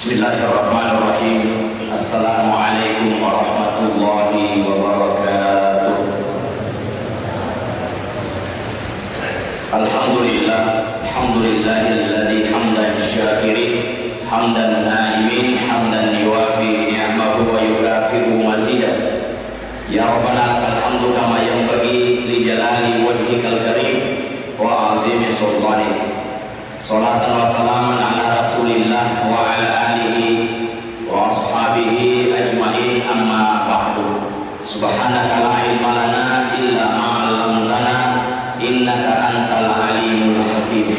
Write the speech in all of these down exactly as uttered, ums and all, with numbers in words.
Bismillahirrahmanirrahim. Assalamualaikum warahmatullahi wabarakatuh. Alhamdulillah, alhamdulillahilladzi hamdan syakirin, hamdan naimin, hamdan yuwafi ni'mahu wa yukafi'u mazidah. Ya Rabbana lakal hamdu kama yanbaghi li jalali wajhikal karim wa azimi sultanik. Salatan wa salaman ala Rasulillah wa ala alihi wa ashabihi ajmain, amma ba'du. Subhanaka la ilma lana illa ma 'allamtana innaka antal alimul hakim.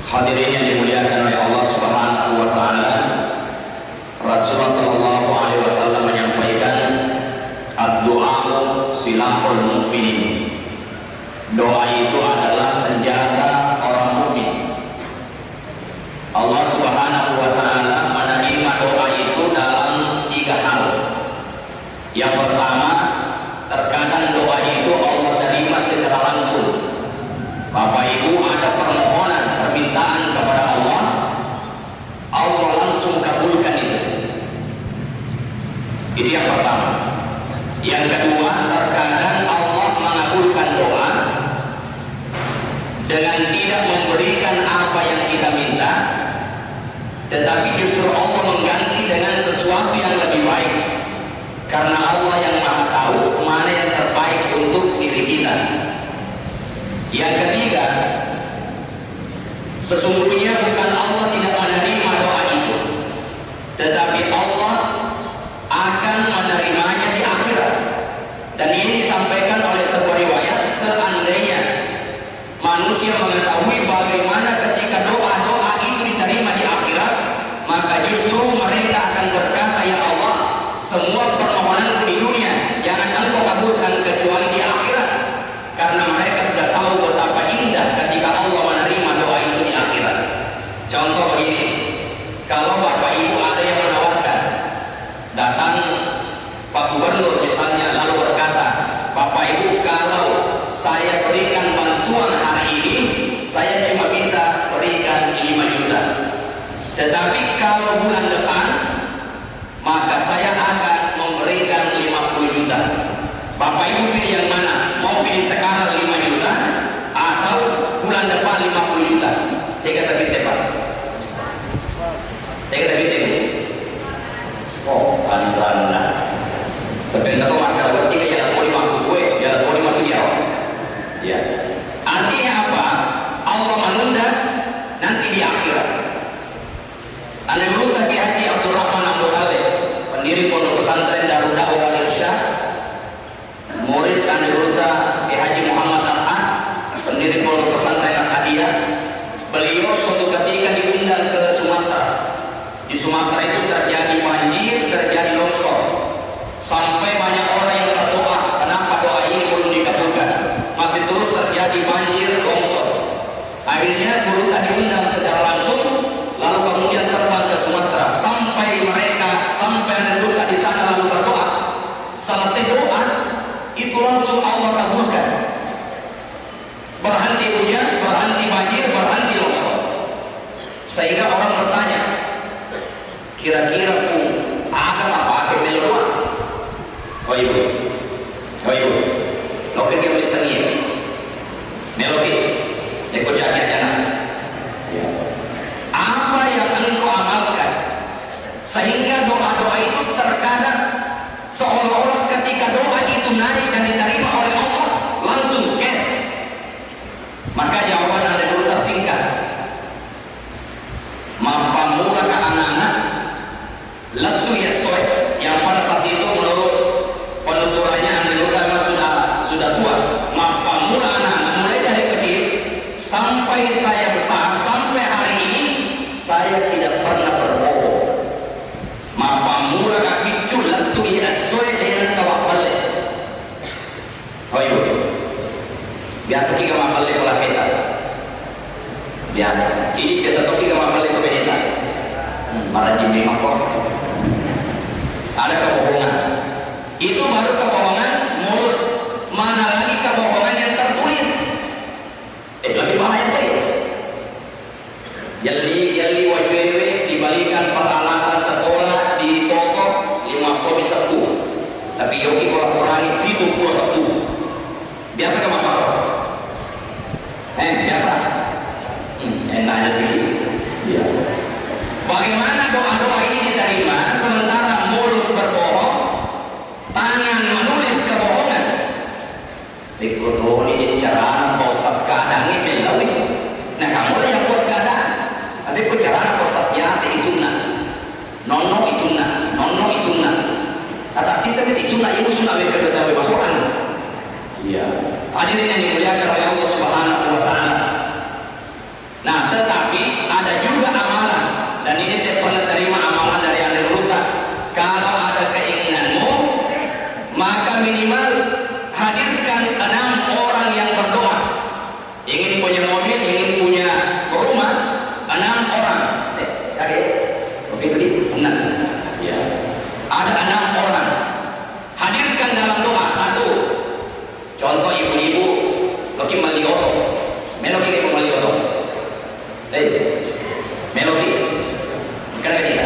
Hadirin yang dimuliakan oleh Allah Subhanahu wa taala, Rasulullah sallallahu alaihi wasallam menyampaikan, "Ad-du'a silahul mu'minin." Doa itu adalah senjata orang mukmin. Allah Subhanahu wa taala menerima doa itu dalam tiga hal. Yang pertama, terkadang doa itu Allah terima secara langsung. Bapak Ibu ada permohonan, permintaan kepada Allah, Allah langsung kabulkan itu. Itu yang pertama. Yang kedua, terkadang Allah mengabulkan doa dengan tidak memberikan apa yang kita minta, tetapi justru Allah mengganti dengan sesuatu yang lebih baik. Karena Allah yang Maha Tahu mana yang terbaik untuk diri kita. Yang ketiga, sesungguhnya bukan Allah tidak menerima doa itu, tetapi Allah akan menerimanya di akhirat. Dan ini disampaikan oleh sebuah riwayat, seandainya manusia mengetahui bagaimana ketika doa-doa itu diterima di akhirat, maka justru mereka akan berkata, "Ya Allah, semua permohonanku di dunia jangan Engkau kabulkan kecuali di akhirat." Karena mereka sudah tahu betapa indah ketika Allah menerima doa itu di akhirat. Contoh begini, kalau Bapak Ibu ada yang menawarkan, datang Pak Gubernur misalnya lalu berkata, "Bapak Ibu, kalau saya berikan bantuan hari ini, saya cuma bisa berikan lima juta. Tetapi kalau bulan depan, maka saya akan memberikan lima puluh juta." Bapak Ibu pilih yang mana? Mau pilih sekarang lima juta atau bulan depan lima puluh juta? Tega tapitte, Pak? Tega tapitte, Bu? Oh, panranna. Tapi engka to makkeda, "Berarti ka jalan toli mabbu kue, jalan toli matu jaro." Ya. Artinya apa? Allah menunda nanti di akhirat. Anre Gurutta Kiai Haji Abdurrahman Ambo Dalle, pendiri Pondok Pesantren Darud Da'wah wal Irsyad, murid Anre Gurutta Kiai Haji Muhammad As'ad, pendiri Pondok Pesantren As'adiyah, beliau suatu ketika diundang ke Sumatera. Di Sumatera itu terjadi banjir, terjadi longsor. Sampai banyak orang yang berdoa, kenapa doa ini belum dikabulkan? Masih terus terjadi banjir, longsor. Akhirnya Gurutta diundang secara langsung, lalu kemudian terbang ke Sumatera. Sampai mereka, sampai Anre Gurutta di sana lalu berdoa. Selesai doa, itu langsung Allah kabulkan. Berhenti hujan, berhenti banjir, berhenti longsor. Sehingga orang bertanya, "Kira-kira ku aga tapake melo doa?" Hoi, Bu. Hoi, Bu. Loki ki missengi. Meloki. Eko cakya jana. Apa yang engkau amalkan sehingga doa-doa itu terkadang seolah-olah ketika doa itu naik dan diterima oleh Allah, langsung cash? Maka jawaban Anre Gurutta singkat. Mappammula ka anana, lettu i essoe, yang pada saat itu menurut penuturannya Anre Gurutta memang sudah, sudah tua. Mappammula anana, mulai dari kecil, sampai saya besar, sampai hari ini, saya tidak pernah berbohong. Mappammula ka biccu, lettu i essoe, de' nengka mappalle. Hoi, Bu. Biasa ki ga mappalle ko laketa? Biasa. Idi biasa to ki ga mappalle ko beneta? Hmm, marajin memang ko. Ada kebohongan. Itu baru kebohongan mulut. Mana lagi kebohongan yang tertulis? Eh, lebih bahaya lagi. Yelli, yelli wajuewe di bali Tapi yoki ko laporangi pitu pulo seppulo. Biasa ke Bapak? Eh, biasa? Hmm, enak aja sih. Iya. Bagaimana doa-doa ini diterima sementara mulut berbohong, tangan menulis kebohongan? Pekko toni je carana Pak Ustaz keadaannya bellawi. Nah, kamu lah yang buat keadaan. Tapi ko carana Pak Ustaz ya, si isunna. Nonno isunna, nonno isunna. Kata sisa itu isunna, ibu sunna mereka ketahui masuk angin. Iya. Hadirin yang dimuliakan oleh Allah Subhanahu wa Ta'ala. Nah, tetapi ada juga amalan, dan ini saya pernah terima amalan dari Andre Ruta. Kalau ada keinginanmu, maka minimal hadirkan enam orang yang berdoa. Ingin punya mobil, ingin punya rumah, enam orang. Eh, siapa ya? Waktu itu di enam. Ya. Ada enam orang. Hadirkan dalam doa satu. Contoh ibu-ibu, loki melli oto. Meloki ke melli oto. Eh, meloki. Bukan ke kita.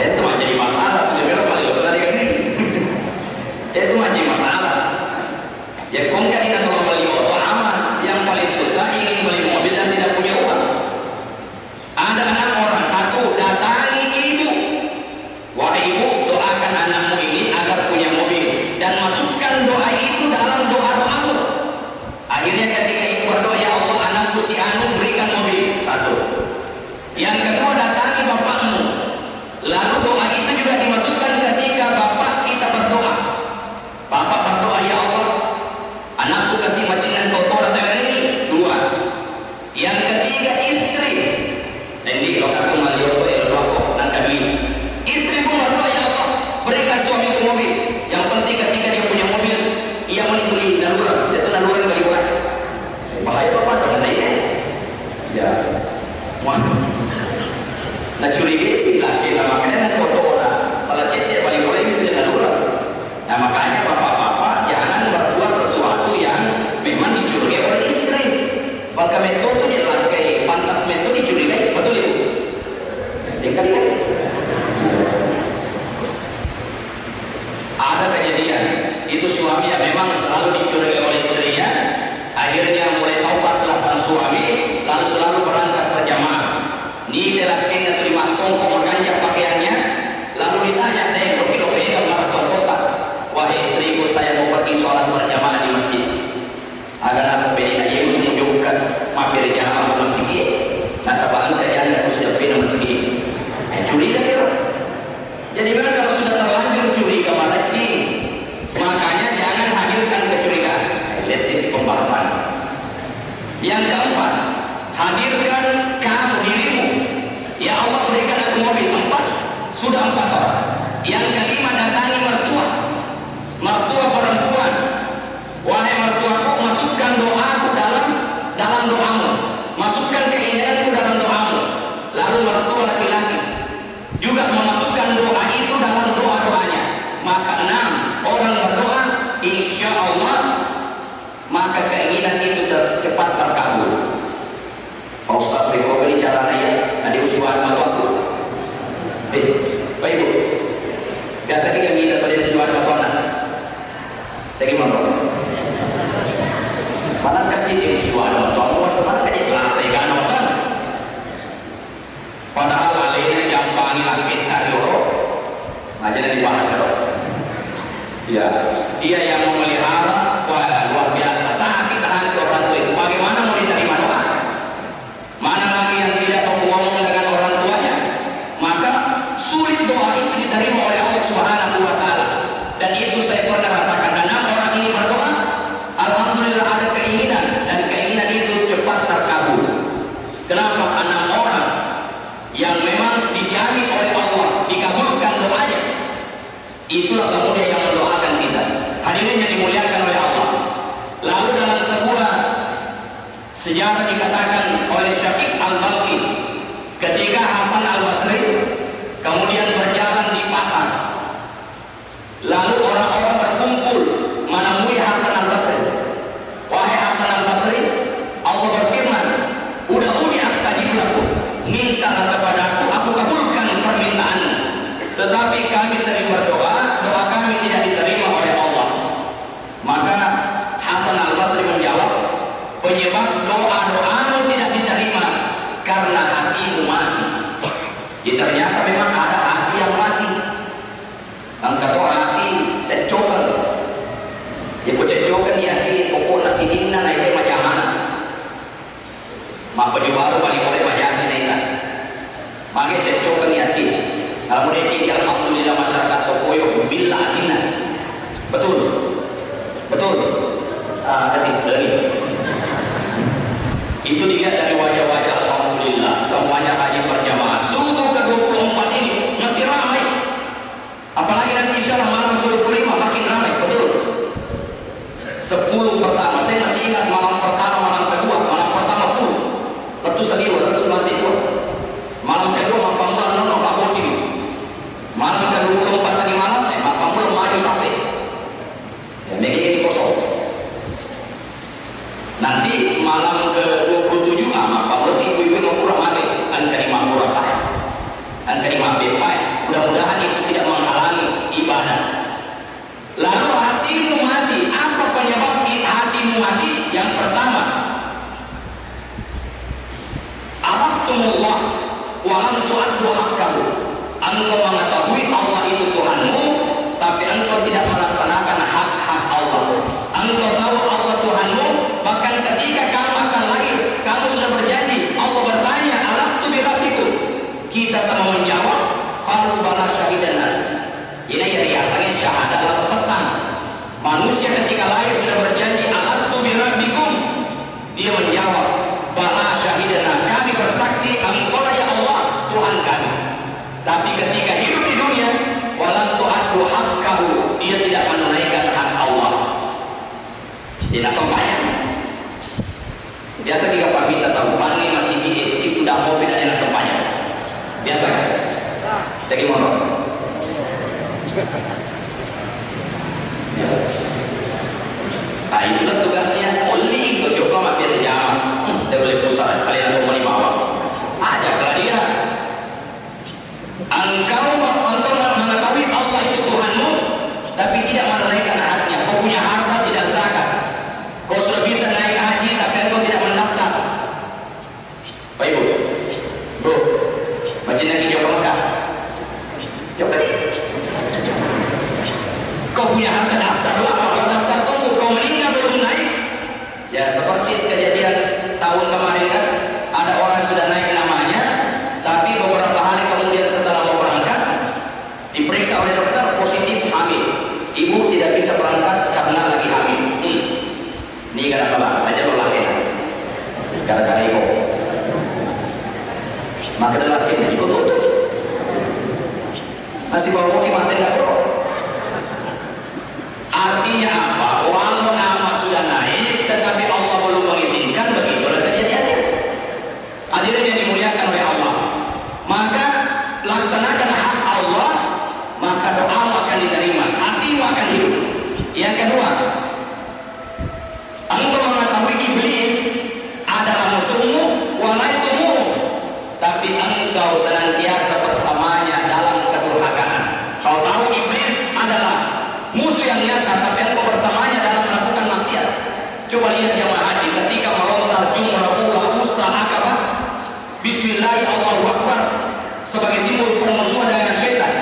Itu mah jadi masalah. Tuh, melo melli oto tadi kan. Itu mah jadi masalah. Ya, kongka di kantong melli oto aman. Yang paling susah ingin beli mobil dan tidak punya uang. Ada enam orang. Satu, datangi ibu. Wahai ibu, doakan anakmu ini agar punya mobil dan masukkan doa itu dalam doa-doamu. Akhirnya ketika ibu berdoa, "Ya Allah, anakku si Anu berikan mobil." Satu. Yang kedua, datangi bapakmu. Lalu doa itu juga dimasukkan ketika bapak kita berdoa. Bapak berdoa, "Ya Allah, anakku kasih macingan kotor atau ini." Dua. Yang ketiga, istri. Nanti lo kakak melihat tuh, eh, lo aku, nangka duit. Istri pun berdoa, "Ya Allah, berikan suamiku mobil. Yang penting ketika dia punya mobil, ia mau beli darurat. Itu darurat beli bukan." Bahaya tuh apa? Dong, ya? Ya. Wah. Nah, curiga sih lah, ya, makanya nang foto orang salah cek dia paling boleh itu dengan darurat. Nah, makanya bapak-bapak jangan berbuat sesuatu yang memang dicurigai oleh istri. Bangka metto tu dia langkai, pantas metto dicurigai, betul, Ibu? Tinggal lihat. Ada kejadian, itu suami yang memang selalu dicurigai oleh istrinya, akhirnya mulai taubatlah sang suami, lalu selalu berangkat berjamaah. Ni telakkenna tu dimassongko maganja pakaiannya, lalu ditanya, "Teh, loki lo pegang mara songkota?" "Wahai istriku, saya mau pergi sholat berjamaah di masjid." Aga nasaba pede na iye mutu mujokkas mappere jama ko masigi e. Nasaba engka janda ko sidappena masigi e. Eh, curiga siro. Jadi memang kalau sudah terlanjur curiga, mapaccing, makanya jangan hadirkan kecurigaan. Eh, lessi si pembahasan. Yang keempat, hadirkan kamu dirimu. Ya Allah, berikan aku mobil. Empat, sudah empat orang. Yang kelima, datangi mertua. Mertua perempuan. Wahai mertuaku, masukkan doaku dalam, dalam doamu. Masukkan keinginanku dalam doamu. Lalu mertua laki-laki juga memasukkan doa itu dalam doa-doanya. Maka enam orang berdoa, insya Allah, maka keinginan itu ter-, cepat terkabul. Pak Ustaz, beko ni carana ya? Nanti usiwan matu aku. Eh, Pak Ibu. Biasa kita minta pada usiwan matu anak. Tegi mangko. Mana kasih dia usiwan matu aku, masa mana kayak bahasa ikan masa? Padahal alena jampangi lakketta yoro, aja dibahas yoro. Ya, dia yang memelihara, wah, luar biasa. Sakit hati orang tua itu. Bagaimana mau diterima doa? Mana lagi yang tidak mau ngomong dengan orang tuanya? Maka sulit doa itu diterima oleh Allah Subhanahu wa Ta'ala. Dan itu saya pernah rasakan. Dan orang ini berdoa, alhamdulillah ada keinginan, dan keinginan itu cepat terkabul. Kenapa? Enam orang yang memang dijamin oleh Allah dikabulkan doanya. Itulah kemudian yang mendoakan kita. Hadirin yang dimuliakan oleh Allah. Lalu dalam sebuah sejarah dikatakan oleh Syafiq Al-Balkhi, ketika Hasan Al-Basri kemudian berjalan di pasar, lalu orang-orang berkumpul menemui Hasan Al-Basri. "Wahai Hasan Al-Basri, Allah berfirman, 'Ud'uni astajib lakum,' mintalah kepadaku, aku kabulkan permintaanmu. Tetapi kami sering berdoa, doa Sebab doa-doamu tidak diterima karena hatimu mati. Jadi ternyata memang ada hati yang mati. Engka to hati ceccokeng. Jadi ceccokeng di hati pokokna sininna naita majamana. Mappaju baru bali pole majasi naita. Mage ceccokeng ni ati. Kalau mau deceng, alhamdulillah, masyarakat Tokoyo billa atinna. Betul? Betul? Ah, ada disseri. Itu dilihat dari wajah-wajah, alhamdulillah. Semuanya hadir berjamaah. Subuh ke dua puluh empat ini masih ramai. Apalagi nanti insya Allah malam kedua puluh lima makin ramai, betul? Sepuluh pertama, saya masih ingat malam pertama, malam kedua, malam pertama full. Lettu saliwa, lettu lantai dua. Malam kedua, mappamula nono, Pak Bosi. Malam kedua puluh empat tadi malam, eh, mappamula maju sampai. Ya, mega ini kosong. Nanti malam ke dua puluh tujuh, ah, maka berarti ibu-ibu mau kurang mati. Engka di mampura saya. Engka di mampir, Pak. Mudah-mudahan itu tidak menghalangi ibadah. Lalu hatimu mati. Apa penyebab i-, hatimu mati? Yang pertama, Araftumullah wa lam tuaddu haqqahu. Engkau mengetahui Allah itu Tuhanmu, tapi engkau tidak melaksanakan hak-hak Allah. Engkau tahu Allah Tuhanmu, bahkan ketika kamu akan lahir, kamu sudah berjanji. Allah bertanya, "Alastu birabbikum?" Kita sama menjawab, "Qalu bala syahidana." Ini yang riasanya syahadat laleng petang. Manusia ketika lahir sudah berjanji, "Alastu birabbikum?" Dia menjawab, "Bala syahidana, kami bersaksi engkaulah ya Allah, Tuhan kami." Tapi ketika hidup di dunia, "Wa lam tuaddu haqqahu," dia tidak menunaikan hak Allah. Tidak sembahyang. Biasa kita pamita tahu, "Panni masigi e, situ dapo tidak enak sempanya." Biasa kan? Jadi mau. Ya. Nah, itulah tugasnya. Oli itu Joko mampir jama. Hmm, dia boleh pusat, kalian ada mau dibawa. Aja kalau dia. Engkau, engkau mengetahui Allah itu Tuhanmu, tapi tidak menunaikan haknya. Kau punya harta tidak zakat. Kau sudah bisa naik haji, tapi engkau tidak mendaftar. Bapak Ibu, Bro, macam lagi jawab Mekah. Jawab tadi. Kau punya harta daftar, lu apa? Kau daftar tunggu, kau meninggal belum naik. Ya, seperti kejadian tahun kemarin kan, ada orang sudah naik namanya, tapi beberapa hari kemudian setelah mau berangkat, diperiksa oleh dokter positif hamil. Ibu tidak bisa berangkat karena lagi hamil. Hmm. Ini gak salah, aja lo laki. Gara-gara itu. Maka ada laki, ikut tutup. Masih bawa mati nggak, Bro? Artinya apa? Walau nama sudah naik, tetapi Allah belum mengizinkan, begitulah kejadiannya. Hadirin yang dimuliakan oleh Allah, maka laksanakan hak Allah, maka doamu akan diterima, hatimu akan hidup. Yang kedua, engkau mengetahui iblis adalah musuhmu, walaitumuhu, tapi engkau senantiasa bersamanya dalam kedurhakaan. Kau tahu iblis adalah musuh yang nyata, tapi engkau bersamanya dalam melakukan maksiat. Coba lihat jamaah haji, ketika melontar jumrah ula wusta Aqabah, bismillah, Allahu Akbar, sebagai simbol permusuhan dengan setan.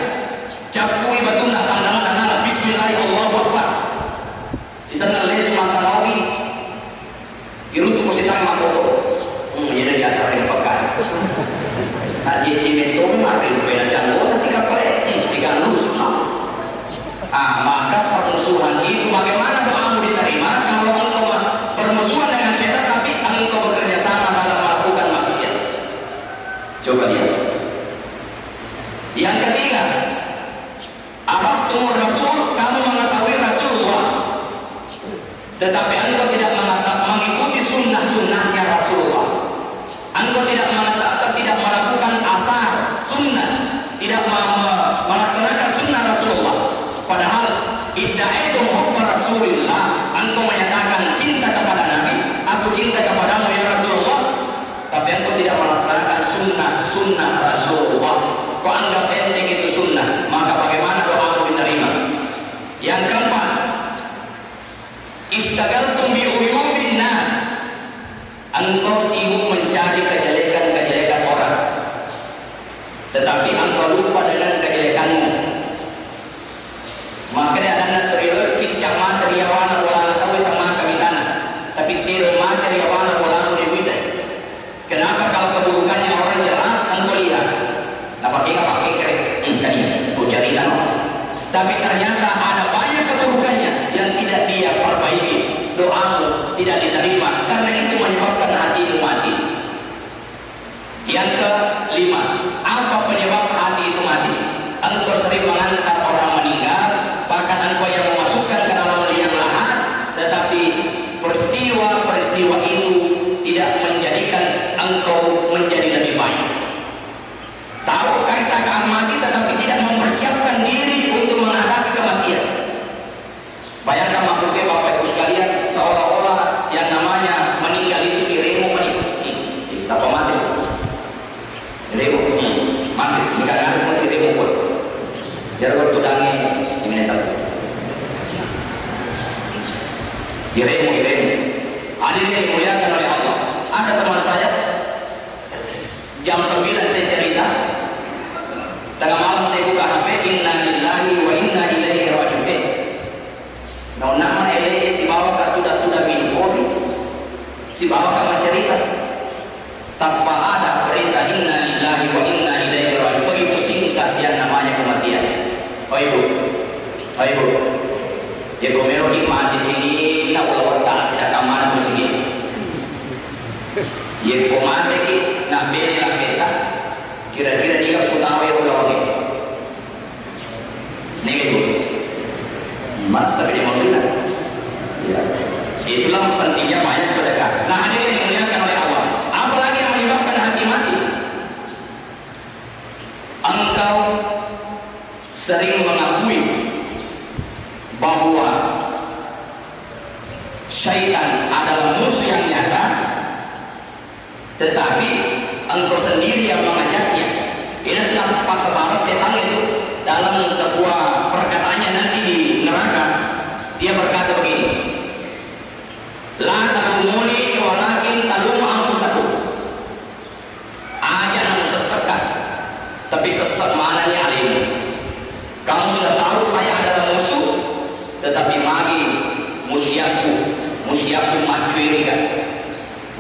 Cappui batunna sandalana, bismillah, Allahu Akbar. Sisenna lesu mattanawi, iruntu ko sitang makoto. Hmm, iya, biasa ri pekka. Nah, di, di metong mah, ri pena si anggota si kapale, hmm, tiga lusu, nah. Ah, maka permusuhan itu bagaimana doamu diterima kalau engkau ma-, bermusuhan dengan setan tapi engkau bekerja sama dalam melakukan maksiat? Coba lihat. Yang ketiga, Araftumur Rasul, kamu mengetahui Rasulullah, tetapi engkau tidak mengeta-, mengikuti sunnah-sunnahnya Rasulullah. Engkau tidak mengeta-, tidak melakukan asar sunnah, tidak me-, me-, melaksanakan sunnah Rasulullah. Padahal, "Idda'aitum hubba Rasulillah," engkau menyatakan cinta kepada Nabi, "Aku cinta kepadamu, ya Rasulullah." Tapi engkau tidak melaksanakan sunnah-sunnah Rasulullah, kau anggap enteng itu sunnah, maka bagaimana doamu diterima? Yang keempat, istagaltum bi uyubin nas. Lupa dengan kejelekanmu. Makanya adanna toriolo ciccang mate ri yawana bolana tau, temmaka mitana. Tapi tero mate ri yawana bolamu de muitai. Kenapa kalau keburukannya orang jelas engkau lihat? Napakenga pakkekere, hmm, tadi ku cerita, no? Tapi ternyata ada banyak keburukannya yang tidak dia perbaiki. Doamu tidak diterima karena itu menyebabkan hatimu mati. Yang kelima, apa penyebab hati itu mati? Engkau sering mengantar orang meninggal, bahkan engkau yang memasukkan ke dalam liang lahat, tetapi peristiwa-peristiwa itu tidak menjadikan engkau menjadi lebih baik. Tahu kita akan mati, tetapi tidak mempersiapkan diri untuk menghadapi kematian. Bayangkan makhluknya, Bapak Ibu sekalian, seolah-olah yang namanya meninggal itu diremo mani. Ih, ih, tanpa mati sih. Diremo, ih, mati sih. Bukan harus mati, diremo pun. Biar waktu dange, ini tak. Diremo, diremo. Hadirin yang dimuliakan oleh Allah. Ada teman saya, jam sembilan saya cerita, tengah malam saya buka H P, "Inna lillahi wa inna ilaihi raji'un." Eh, naonna mana ele sibawa ka tuda-tuda minum kopi, sibawa ka mencerita. Tanpa ada berita inna lillahi wa inna ilaihi raji'un. Begitu singkat yang namanya kematian. Baik, Bu. Baik, Bu. Ya, kalau melo ki mati sini, nak ulawat tak sida kamar di sini. Yekko mateki nabbene lakketta, kira-kira niga putawe ro lawangnge? Nege tu. Masa bede maulina. Ya. Itulah pentingnya banyak sedekah. Nah, hadirin yang dimuliakan oleh Allah. Apalagi yang menyebabkan hati mati? Engkau sering mengakui bahwa syaitan adalah musuh yang nyata, tetapi engkau sendiri yang mengajaknya. Ini adalah pasal setan itu dalam sebuah perkataannya nanti di neraka. Dia berkata begini, "La talumuni walakin talumu anfusakum." Aja namu sessekkan, tapi sessek manenni alemu. Kamu sudah tahu saya adalah musuh, tetapi magi musiakku, musiakku maccuirikan.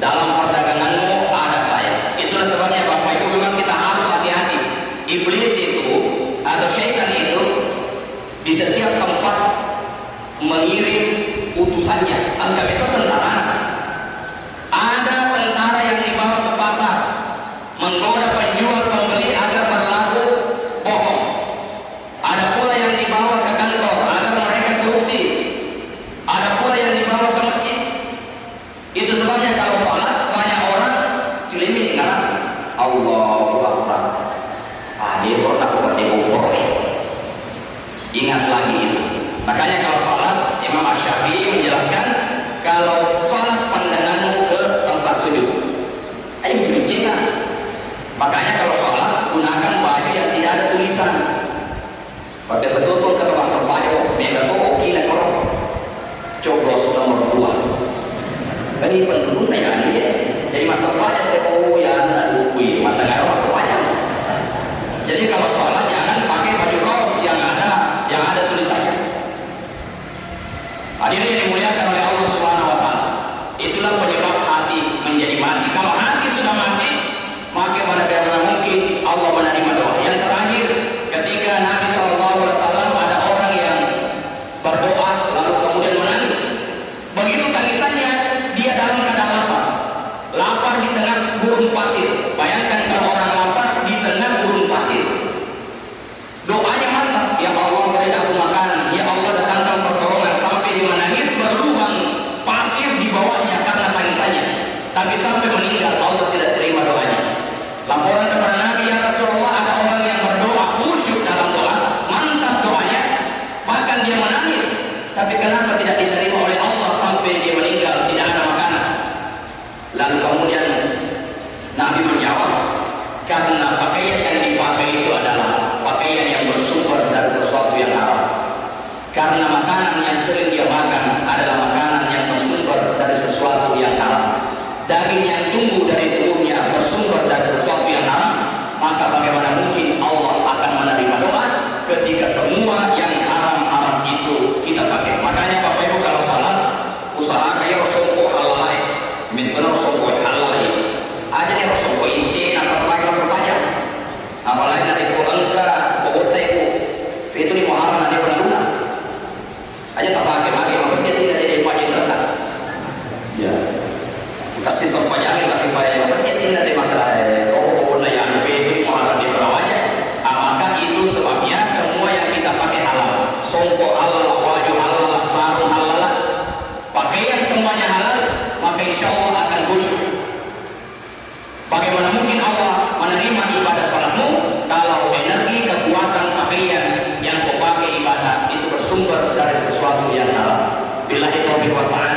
Dalam perdaganganmu ada saya. Itulah sebabnya, Bapak Ibu, memang kita harus hati-hati. Iblis itu atau syaitan itu di setiap tempat mengirim utusannya. Engka itu tentara. Ada tentara yang dibawa ke pasar, menggoda penjual pembeli agar berlaku bohong. Ada pula yang dibawa ke kantor agar mereka korupsi. Ada pula yang dibawa ke masjid. Itu sebabnya kalau sholat banyak orang celemi dengan Allahu Akbar. Ah, dia pernah buat dia kompor. Ingat lagi itu. Makanya kalau sholat, Imam Asy-Syafi'i menjelaskan, kalau sholat pandanganmu ke tempat sujud. Ayo, itu dicegah. Makanya kalau sholat, gunakan baju yang tidak ada tulisan. Pakai satu pun kata pasang baju, mega tuh oke lah, kalau coblos nomor dua. Kan ini pendukungnya kan dia. Jadi masa pelajar teh, oh ya, aduh, wih, mata nggak masa pelajar. Jadi kalau sholat jangan pakai baju kaos yang ada, yang ada tulisannya. Hadirin yang dimuliakan oleh Allah Subhanahu wa Ta'ala, itulah penyebab hati menjadi mati. Kalau hati sudah mati, maka mana mungkin Allah menerima doa. Yang terakhir, ketika Nabi Shallallahu Alaihi Wasallam, ada orang yang berdoa lalu kemudian menangis. Begitu tangisannya, dia dalam keadaan lapar. Lapar di tengah gurun pasir. Bayangkan kalau orang lapar di tengah gurun pasir. Doanya mantap, "Ya Allah, beri aku makanan. Ya Allah, datangkan pertolongan." Sampai dia menangis, berlubang pasir di bawahnya karena tangisannya. Tapi sampai meninggal, Allah tidak terima doanya. Laporan kepada Nabi, "Ya Rasulullah, ada orang yang berdoa khusyuk dalam doa, mantap doanya, bahkan dia menangis, tapi kenapa tidak diterima oleh Allah sampai dia meninggal, tidak ada makanan?" Lalu kemudian Nabi menjawab, "Karena pakaian yang dipakai itu adalah pakaian yang bersumber dari sesuatu yang haram." Karena makanan yang sering dia makan adalah makanan yang bersumber dari sesuatu yang haram. Daging yang tumbuh dari tubuh Yang, yang kau pakai ibadah itu bersumber dari sesuatu yang halal. Billahi taufiq wa sa'adah.